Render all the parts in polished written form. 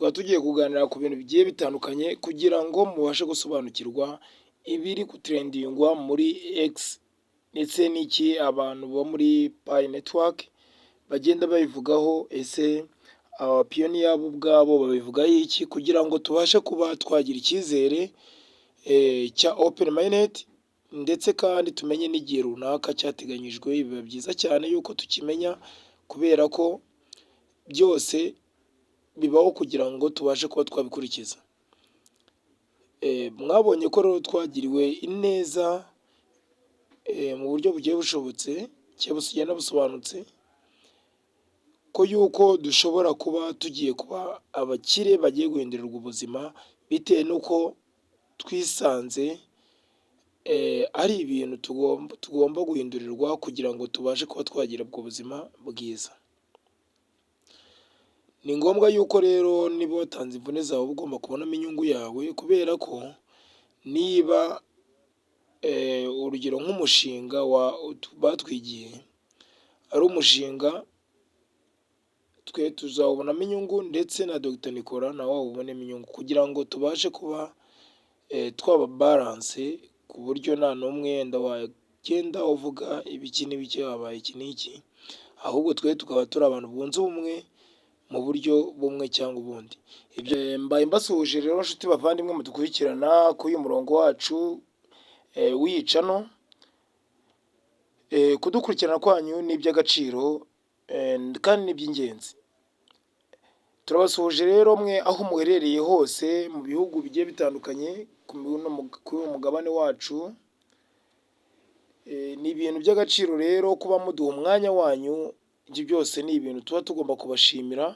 Tukaba tugiye kuganira ku bintu bigiye bitandukanye kugira ngo mubashe gusobanukirwa ibiri gutrendingwa muri X, ndetse n'iki abantu bo muri Pi Network bagenda babivugaho. Ese abapioneer bo ubwabo babivugaho iki, kugira ngo tubashe kuba twagira icyizere cya open mainnet, ndetse kandi tumenye n'igihe runaka cyateganyijwe? Biba byiza cyane yuko tukimenya, kubera ko byose bibaho kugira ngo tubashe kuba twabikurikiza. Mwabonye ko rero twagiriwe ineza mu buryo bugiye bushobotse cyangwa bugenda busobanutse, ko yuko dushobora kuba tugiye kuba abakire bagiye guhindurirwa ubuzima, bitewe n'uko twisanze ari ibintu tugomba guhindurirwa kugira ngo tubashe kuba twagira ubwo buzima bwiza. Ni ngombwa yuko rero niba watanze imvune zawe, uba ugomba kubonamo inyungu yawe, kubera ko niba urugero nk'umushinga batwigiye ari umushinga, twe tuzawubonamo inyungu, ndetse na Dr Nicolas nawe awubonemo inyungu, kugira ngo tubashe kuba twaba balance, ku buryo nta n'umwe wenda wagenda uvuga ibiki n'ibiki, habaye iki n'iki, ahubwo twe tukaba turi abantu bunze ubumwe mu buryo bumwe cyangwa ubundi. Ibyo mbaye mbasuhuje rero, nshuti bavandimwe mudukurikirana kuri uyu murongo wacu w'iyi channel. Kudukurikirana kwanyu ni iby'agaciro kandi ni iby'ingenzi. Turabasuhuje rero mwe aho muherereye hose mu bihugu bigiye bitandukanye kuri uyu mugabane wacu. Ni ibintu by'agaciro rero kuba muduha umwanya wanyu. Ibyo byose ni ibintu tuba tugomba kubashimira,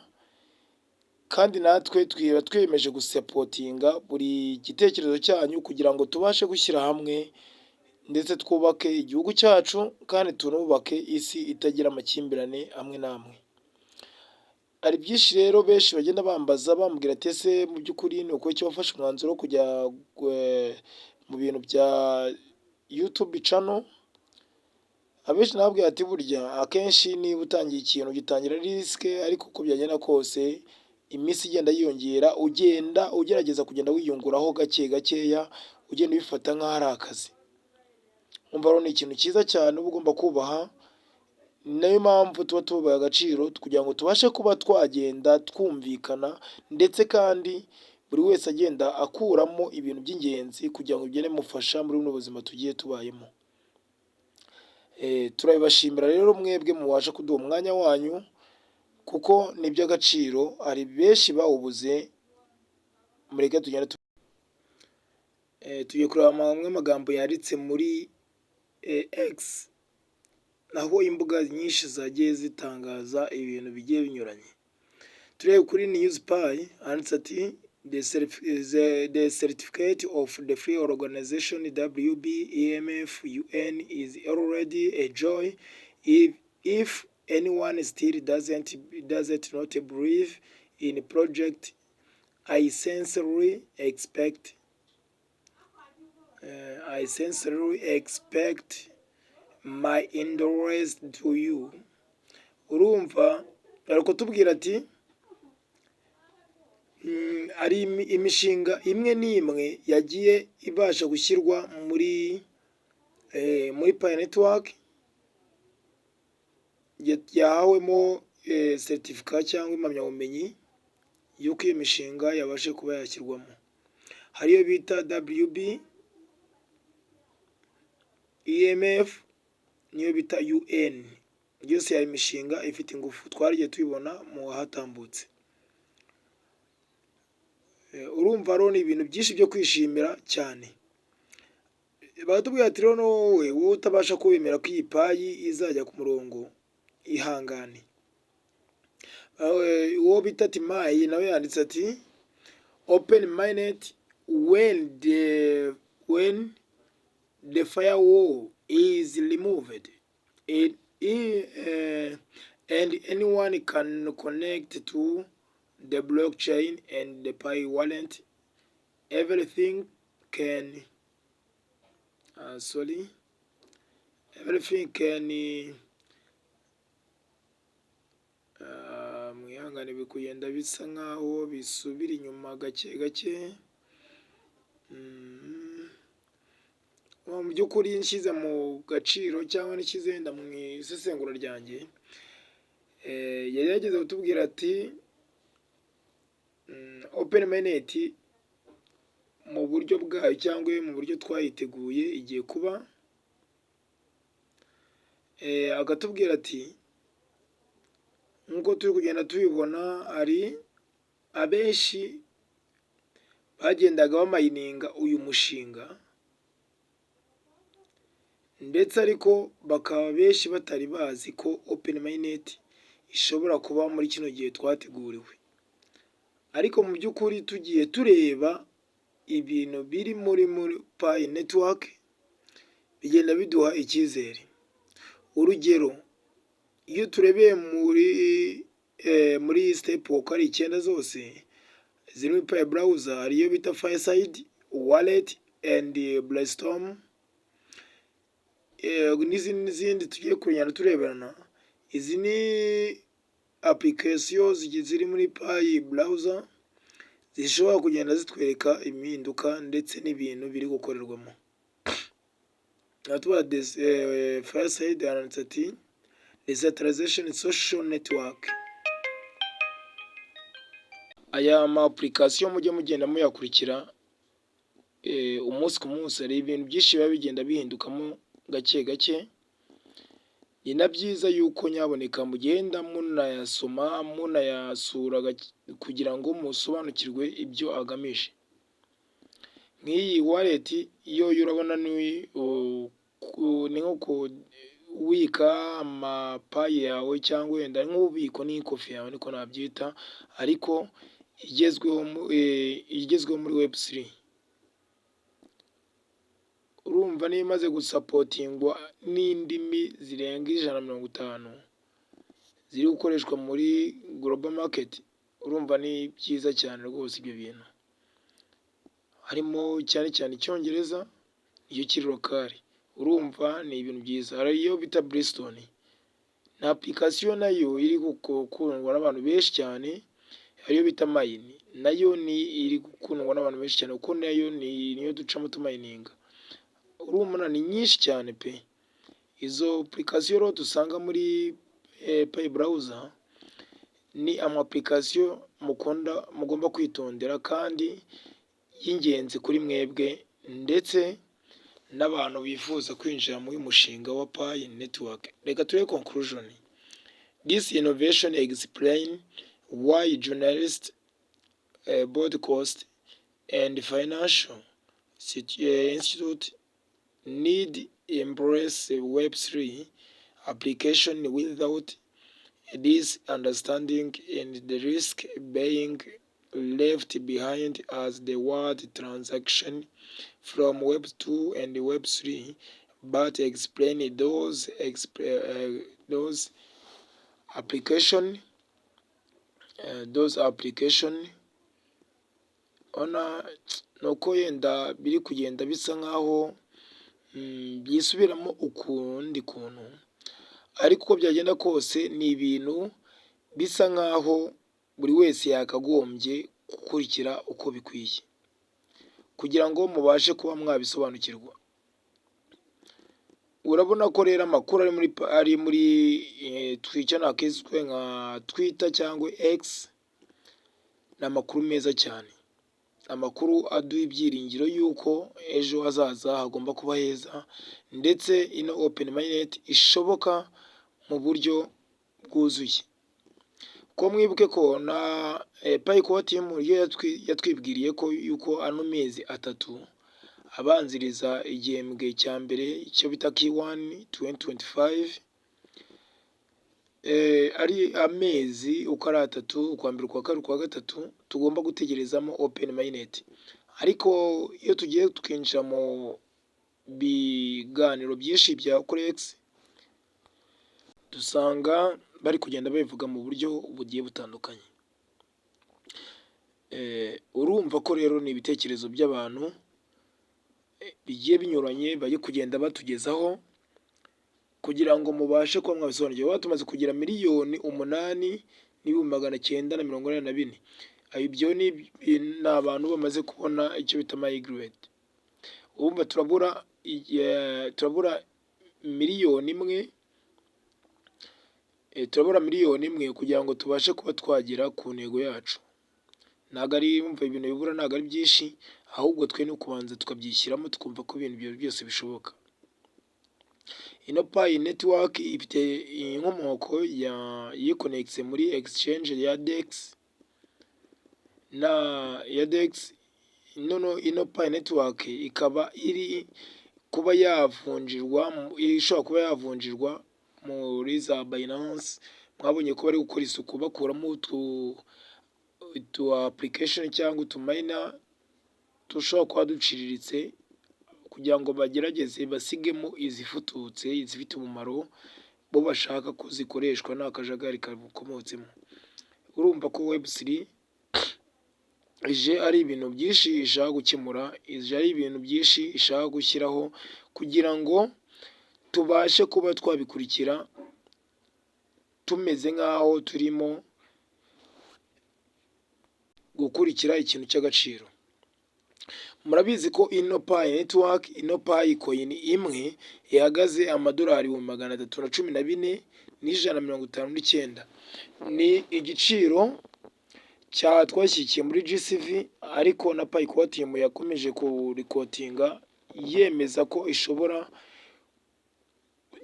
kandi natwe twiba twiyemeje gusupportinga buri gitekerezo cyanyu kugira ngo tubashe gushyira hamwe, ndetse twubake igihugu cyacu, kandi tunubake isi itagira amakimbirane amwe n'amwe. Hari byinshi rero benshi bagenda bambaza, bambwira ati: "Ese mu by'ukuri ni ukubera iki wafashe umwanzuro wo kujya mu bintu bya YouTube channel?" Abenshi nababwira ati: "Burya akenshi niba utangiye ikintu, gitangira ari risk, ariko uko byagenda kose, iminsi igenda yiyongera, ugenda ugerageza kugenda wiyunguraho gake gakeya, ugenda ubifata nk'aho ari akazi." Umva rero, ni ikintu cyiza cyane uba ugomba kubaha. Ni nayo mpamvu tuba tubaha agaciro, kugira ngo tubashe kuba twagenda twumvikana, ndetse kandi buri wese agenda akuramo ibintu by'ingenzi kugira ngo bigende bimufasha muri buno buzima tugiye tubayemo. Turabibashimira rero mwebwe mubasha kuduha umwanya wanyu, kuko ni iby'agaciro, hari benshi bawubuze. Mureke tugende tugiye kureba amwe magambo yanditse muri X, aho imbuga nyinshi zagiye zitangaza ibintu bigiye binyuranye. Turebe kuri News Pi, handitse ati: "The certificate of the free organization WB EMF UN is already a joy. If anyone still doesn't not believe in project, I sincerely expect my interest to you." Urumva bari kutubwira ati hari imishinga imwe n'imwe yagiye ibasha gushyirwa muri Pi Network, yahawemo certificate cyangwa impamyabumenyi y'uko iyo mishinga yabashe kuba yashyirwamo. Hari iyo bita WB EMF n'iyo bita UN. Yose yari imishinga ifite ingufu, twaragiye tubibona mu wahatambutse. Urumva rero ni ibintu byinshi byo kwishimira cyane. Baratubwira ati: "Rero wowe utabasha kubemera ko iyi Pi izajya ku murongo, ihangane." Uwo bita Timayi nawe yanditse ati: "Open mainnet when the firewall is removed and anyone can connect to the blockchain and the Pi wallet, everything can sorry, everything can." Mwihangane, biri kugenda bisa nkaho bisubira inyuma gake gake. Mu by'ukuri nshyize mu gaciro cyangwa nshyize wenda mu isesengura ryanjye, yari yageze kutubwira ati open mainnet mu buryo bwayo cyangwa mu buryo twayiteguye igiye kuba, akatubwira ati nk'uko turi kugenda tubibona, hari abenshi bagendaga bamayininga uyu mushinga, ndetse ariko bakaba benshi batari bazi ko open mainnet ishobora kuba muri kino gihe twateguriwe. Ariko mu by'ukuri tugiye tureba ibintu biri muri Pi Network, bigenda biduha icyizere. Urugero, iyo turebeye muri step uko ari icyenda zose ziri muri Pi Browser, hari iyo bita Fireside Wallet and Brainstorm n'izindi n'izindi tugiye kugenda tureberana. Izi ni application ziri muri Pi Browser zishobora kugenda zitwereka impinduka ndetse n'ibintu biri gukorerwamo. Fireside yaranditse ati "Decentralization social network". Aya ma application mujye mugenda muyakurikira umunsi ku munsi, hari ibintu byinshi biba bigenda bihindukamo gake gake. Ni na byiza yuko nyaboneka mugenda munayasoma, munayasura kugira ngo musobanukirwe ibyo agamije. Nk'iyi wallet yo urabona ni nko kubika amaPi yawe cyangwa wenda nk'ububiko n'ikofi yawe, niko nabyita, ariko igezweho muri Web3. Urumva niba imaze gusupportingwa n'indimi zirenga 150 ziri gukoreshwa muri global market, urumva ni byiza cyane rwose ibyo bintu. Harimo cyane cyane Icyongereza iyo kiri local, urumva ni ibintu byiza. Hari iyo bita Brainstorm, ni application nayo iri gukundwa n'abantu benshi cyane. Hari iyo bita Mine, nayo ni iri gukundwa n'abantu benshi cyane kuko nayo niyo ducamo tumayininga. Urumva ni nyinshi cyane pe! Izo application rero dusanga muri Pi Browser ni ama application mukunda mugomba kwitondera kandi y'ingenzi kuri mwebwe ndetse n'abantu bifuza kwinjira muri uyu mushinga wa Pi Network. Reka turebe conclusion. This innovation explain why journalist, broadcast and financial institute need embrace Web3 application. Without this understanding and the risk being left behind as the world transaction from Web2 and Web3, but explain those application ona nuko yenda biri kugenda bisa nkaho byisubiramo ukundi kuntu, ariko uko byagenda kose ni ibintu bisa nkaho buri wese yakagombye gukurikira uko bikwiye kugira ngo mubashe kuba mwabisobanukirwa. Urabona ko rero amakuru ari muri icyo nakiswe nka Twitter cyangwa X ni amakuru meza cyane, amakuru aduha ibyiringiro y'uko ejo hazaza hagomba kuba heza, ndetse ino open mainnet ishoboka mu buryo bwuzuye. Ko mwibuke ko na Pi Core Team yo yatwibwiriye ko yuko ano mezi 3 abanziriza igihembwe cya mbere, icyo bita Q1 2025, ari amezi uko ari atatu, ukwa mbere, ukwa kabiri, ukwa gatatu, tugomba gutegerezamo open mainnet. Ariko iyo tugiye tukinjira mu biganiro byinshi bya kuri X, dusanga bari kugenda babivuga mu buryo bugiye butandukanye. Urumva ko rero ni ibitekerezo by'abantu bigiye binyuranye bari kugenda batugezaho kugira ngo mubashe kuba mwabisobanukirwa. Tumaze kugira 8,000,000. n'ibihumbi 984. Ibyo ni abantu bamaze kubona icyo bita migrate. Urumva turabura 1 miliyoni, turabura 1 miliyoni kugira ngo tubashe kuba twagera ku ntego yacu. Ntabwo ari, umva, ibintu bibura ntabwo ari byinshi, ahubwo twe ni ukubanza tukabyishyiramo, tukumva ko ibintu byose bishoboka. Ino Pi Network ifite inkomoko ya yikonegise muri exchange ya DEX na ya DEX. Noneho ino Pi Network ikaba iri kuba yavunjirwa, ishobora kuba yavunjirwa muri za Binance. Mwabonye ko bari gukora isuku, bakuramo utu application cyangwa utu miner dushobora kuba duciriritse, kugira ngo bagerageze basigemo izifututse, izifite umumaro bo bashaka ko zikoreshwa nta kajagari kabukomotsemo. Urumva ko Web3 ije ari ibintu byinshi ishaka gukemura, ije ari ibintu byinshi ishaka gushyiraho kugira ngo tubashe kuba twabikurikira tumeze nk'aho turimo gukurikira ikintu cy'agaciro. Murabizi ko ino Pi Network, ino Pi coin imwe ihagaze amadolari 314,159. Ni igiciro cya twashyigikiye muri GCV, ariko na Pi Core Team yakomeje kuriquotinga yemeza ko ishobora,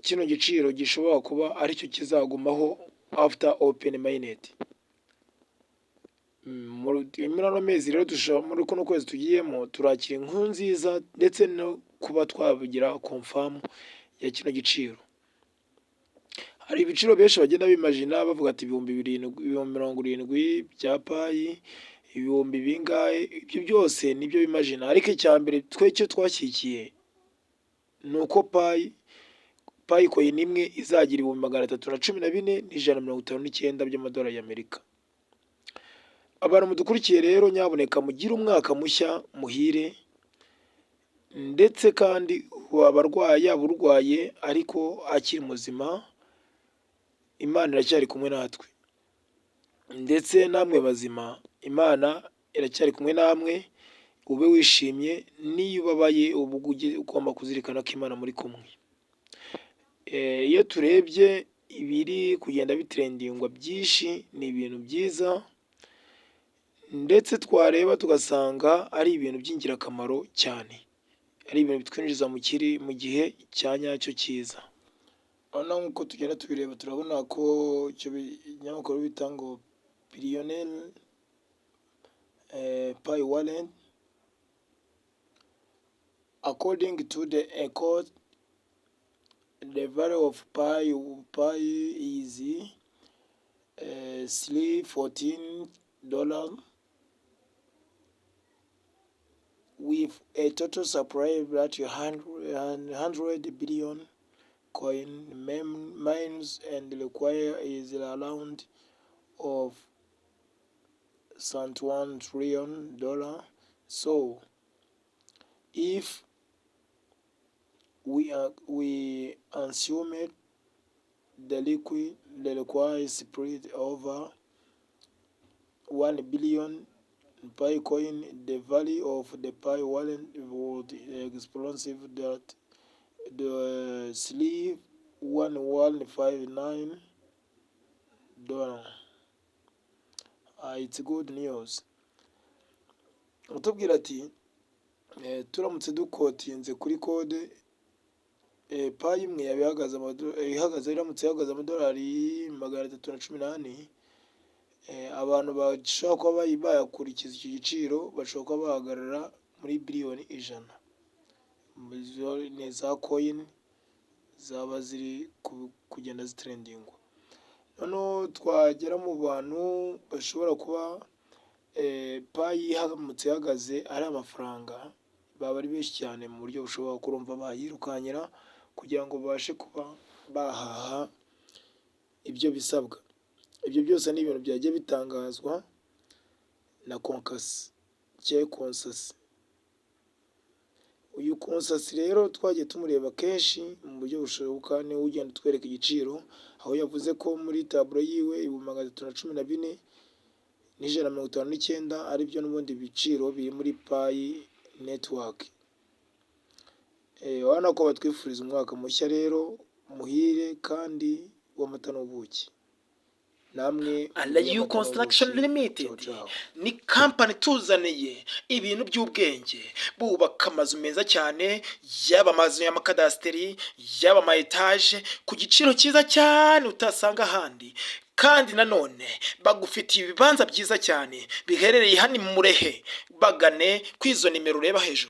kino giciro gishobora kuba aricyo kizagumaho after open mainnet. Muri ano mezi rero, muri kuno kwezi tugiyemo, turakira inkuru nziza ndetse no kuba twabigira confirm ya kino giciro. Hari ibiciro benshi bagenda bimagina, bavuga ati 7000, 70,000 bya Pi, ibihumbi bingahe. Ibyo byose nibyo bimagina, ariko icya mbere twe icyo twashyigikiye ni uko Pi coin imwe izagira 314,159 by'amadolari y'Amerika. Abantu mudukurikiye rero, nyabuneka mugire umwaka mushya muhire, ndetse kandi abarwayi, yaba urwaye ariko akiri muzima, Imana iracyari kumwe natwe, ndetse namwe bazima Imana iracyari kumwe namwe. Ube wishimye, n'iyo ubabaye uba ugomba kuzirikana ko Imana muri kumwe. Iyo turebye ibiri kugenda bitrendingwa byinshi, ni ibintu byiza, ndetse twareba tugasanga ari ibintu by'ingirakamaro cyane, ari ibintu bitwinjiza mu gihe cya nyacyo cyiza. Urabona nk'uko tugenda tubireba, turabona ko icyo binyamakuru bita ngo Pioneer Pi Wallet, according to the code, the value of Pi is $314 with a total supply that 100 billion coin mines and require is around of $1 trillion. So if we assume the required spread over 1 billion Pi coin, the value of the Pi wallet would explosive that the $31159. It's good news. Utubwira ati turamutse duquotinze kuri code, Pi imwe yaba ihagaze, iramutse ihagaze amadolari 314, abantu bashobora kuba bayakurikiza icyo giciro bashobora kuba bahagarara muri biliyoni 100. Ni za coin zaba ziri kugenda zitrendingwa. Noneho twagera mu bantu bashobora kuba, Pi iramutse ihagaze ari amafaranga, baba ari benshi cyane mu buryo bushoboka, kurumva bayirukankira kugira ngo babashe kuba bahaha ibyo bisabwa. Ibyo byose ni ibintu byagiye bitangazwa na consensus cyangwa consensus. Uyu Konsasi rero twagiye tumureba kenshi mu buryo bushoboka, niwe ugenda utwereka igiciro, aho yavuze ko muri tableau yiwe 314,159 aribyo n'ubundi biciro biri muri Pi Network. Urabona ko batwifuriza umwaka mushya rero muhire kandi w'amata n'ubuki. Namwe Alayu Construction Limited ni kampani ituzaniye ibintu by'ubwenge. Bubaka amazu meza cyane, yaba amazu y'amakadasiteri, yaba ama etaje, ku giciro cyiza cyane utasanga ahandi. Kandi nanone bagufitiye ibibanza byiza cyane biherereye hano i Murehe. Bagane kuri izo nimero ureba hejuru.